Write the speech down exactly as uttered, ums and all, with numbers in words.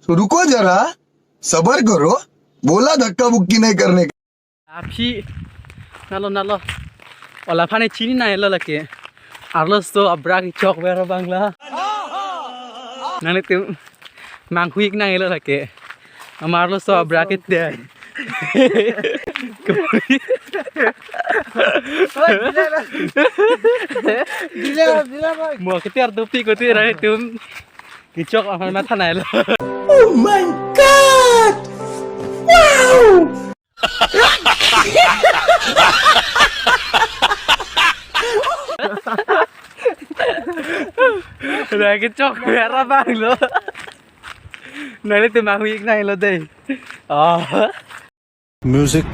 तो रुको जरा, सबर करो, बोला धक्का मुक्की नहीं करने का। Aphi, nalo, nalo. Ola phane chini na elo lake. Arloso abra kechok ver abang la. Nanglitum manghu-ik nang elo lake. Amarloso abra ke de. Mo keter dopi kote ra tum. Kechok aphan matha na elo. Oh my God! Wow! Ra kechok ver abang lo. Nanglitum manghu-ik nang elo dei. Oh. Music.